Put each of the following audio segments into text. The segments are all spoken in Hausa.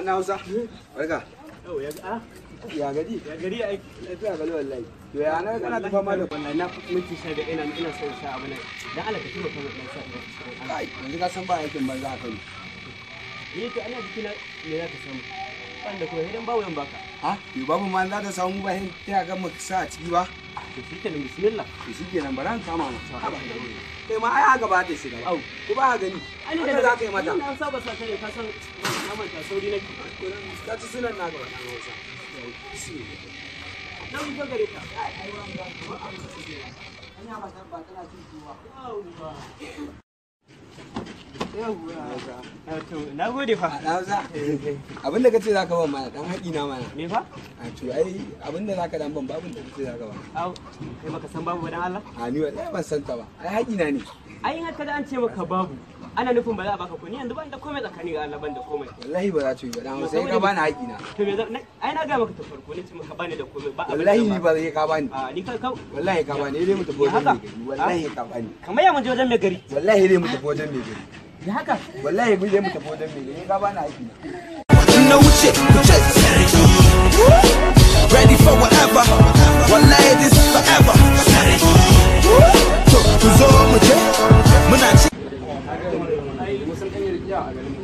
Na Hausa. Barka. Yau ya a Ya gari? Ya gari ai. Lafiya galo wallahi. To ya na kana ta fama da wallahi na minti 15 ina son sha abu nan. Dan Allah ka taimaka min dan sa ina cikin. Kai, yanzu ka san ba aikin banza a Kano. Ni to ana jikina me za ka samu? Banda kuma idan babu yan baka. Ha? Yo babu ma za ta samu ba hin ta ga mu sa a ciki ba. To shikenan bismillah. To shikenan bari an kama mu. Kai ma ai haka ba ta shiga ba. Ko ba ka gani? Ai da za ka yi mata. Ina saba sa tare ka san na manta sauri nake. Ka ci sunan na gaba dan Hausa. Na mu gare ka. Ai wannan anya ba ta ba tana cin tuwa. Yawwa. To na gode fa. Na Hausa. Abinda kace zaka ban mana dan haƙi na mana. Me fa? A to ai abinda zaka dan ban babun da kace zaka ban. Au, kai baka san babu dan Allah? A ni wallahi ban san ta ba. Ai haƙi na ne. Ai in haka da an ce maka babu, ana nufin ba za a baka ko ni yanzu ban da komai tsakani ga Allah ban da komai. Wallahi ba za ta yi ba dan Hausa sai ka bani haƙi na. To me ai na ga maka ta farko nace maka bani da komai ba. Wallahi ni ba zai ka bani. A ni ka wallahi ka bani dai mu tafi wajen mai gari. Wallahi ka bani. Kamar ya mun je wajen mai gari. Wallahi dai mu tafi wajen mai gari. Ya haka? Wallahi mu je mu tafi wajen mai gari ka bani haƙi na. Na wuce ku ce sarki. Ready for whatever. Wallahi this is forever. Sarki. To ku zo mu je muna ci. Musan ɗan yarkiya a garin mu.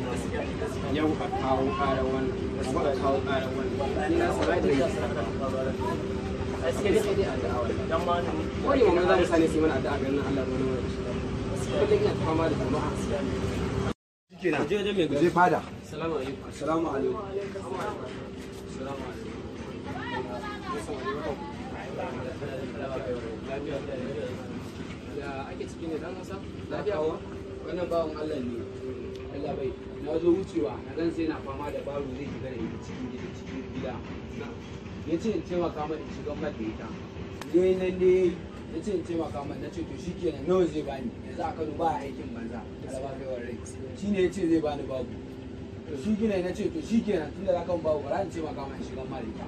Yau a kawo ƙarar wannan, gobe a kawo ƙarar wannan. Ni na sarai da sai dai addu'a wallahi. Ko ne mamman za mu sani sai mana addu'a garin nan Allah zo mana shi. Kullum ina ta fama da jama'a. Shikenan. Je wajen mai gari. Je fada. Assalamu alaikum. Assalamu alaikum. Assalamu alaikum. Ya ake ciki ne dan Hausa? Lafiya kuwa? Wannan bawan Allah ne. Allah bai. Na zo wucewa, na gan sai na fama da baro zai shiga da ita cikin gida cikin gida. Ya ce in taimaka mai in shiga mai da ita. Ne nan dai ya ce in taimaka mai na ce to shikenan nawa zai bani. Yanzu a Kano ba aikin banza. Allah ba kai rai. Shi ne ya ce zai bani babu. To shikenan na ce to shikenan tunda za ka babu bara in taimaka mai in shiga mai da ita.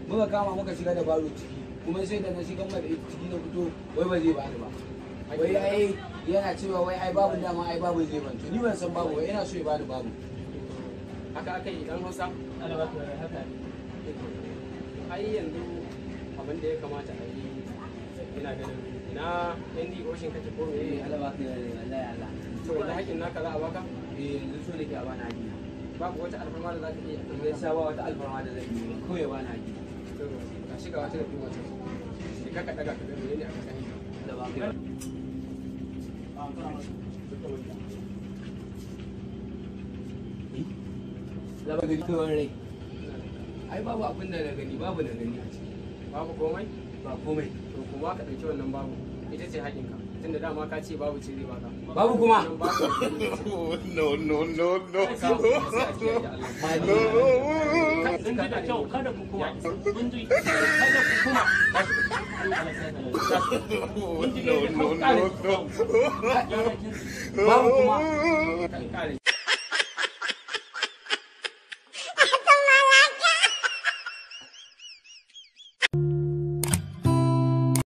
Muka kama muka shiga da baro ciki kuma sai da na shiga mai da ita ciki na fito wai ba zai bani ba. Wai ai yana cewa wai ai babu dama ai babu zai ban to ni ban san babu wai ina so ya bani babu. Haka aka yi dan Hausa? Allah ba ka haka. Ai yanzu abin da ya kamata a yi ina ganin ina ND Ocean kake ko me? Eh Allah ba ka wallahi Allah. To yanzu haƙin naka za a baka? Eh yanzu so nake a bani haƙi. Babu wata alfarma da za ka iya In gaisa ba wata alfarma da zan yi kawai ya bani haƙi. To ka shiga wata da kuma wata. Sai ka daga ka ga menene aka sani. Allah ba ka. Allah ba ka rai. Ai babu abin da na gani babu na gani a ciki. Babu komai? Ba komai. To kuma ka ɗauki wannan babu ita ce haƙinka tunda dama ka ce babu ce zai baka. Babu kuma? No no no no. Kun ji da kyau kada ku kuma. Kun ji kada ku kuma. Kun ji No no no no. Babu kuma. Kare.